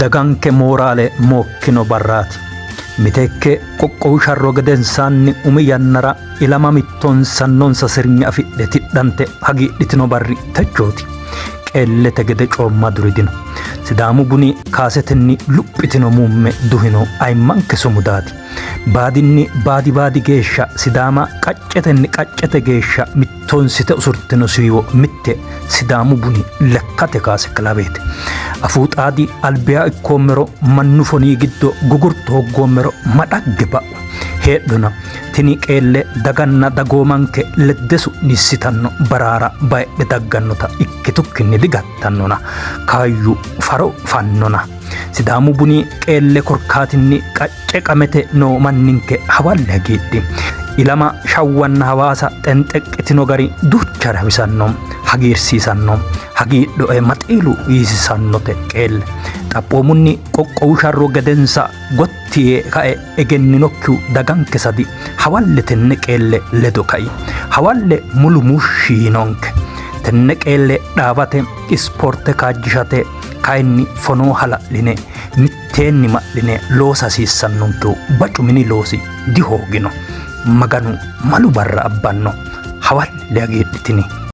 Daganke mooraale mookkino barraati. Miteekke qoqqowu sharro gedensaanni umi yannara ilama mittoonsannonsa sirnya afidhe tidhante hagiidhitino barri techooti. Qeellete gede coommaduri dino. Sidaamu buni kaasetenni luphitino muumme duhino ayimmanke sumudaati. Baadinni baadi baadi geeshsha Sidaama qaccetenni qaccete geeshsha mittoonsite usurtino siiwo mitte Sidaamu buni lekkate kaase kilaweeti. Afuu xaadi albiha ikkoommero mannu fonii giddo gugurtu hoggoommero ma dhagge ba'u. Heedhona tini qeelle daganna dagoomanke ledde su'niissitanno baraara bayidhe daggannota ikkitukkinni digattannona kaayyu faro fannona. Sidaamu buni qeelle korkaatinni qacce qamete noo manninke hawalle hagiidhi. Ilama Shawwanna Hawaasa xenxeqqitino gari duuchare hawisanno, hagiirsiisanno, hagiidhoe maxiilu yiisisannote qeelle. Xaphoomunni qoqqowu sharro gedensa gotti yee kae egenninokkihu daganke sadi hawalle tenne qeelle ledo kai. Hawalle mulu muushshi yiinonke. Tenne qeelle dhaawate ispoorte kaajjishate kayinni fonoo hala'line mitteenni ma'line loosa hasiissannonkehu bacu mini loosi dihoogino. Maganu malu barra abbanno. Hawalle hagiidhitini.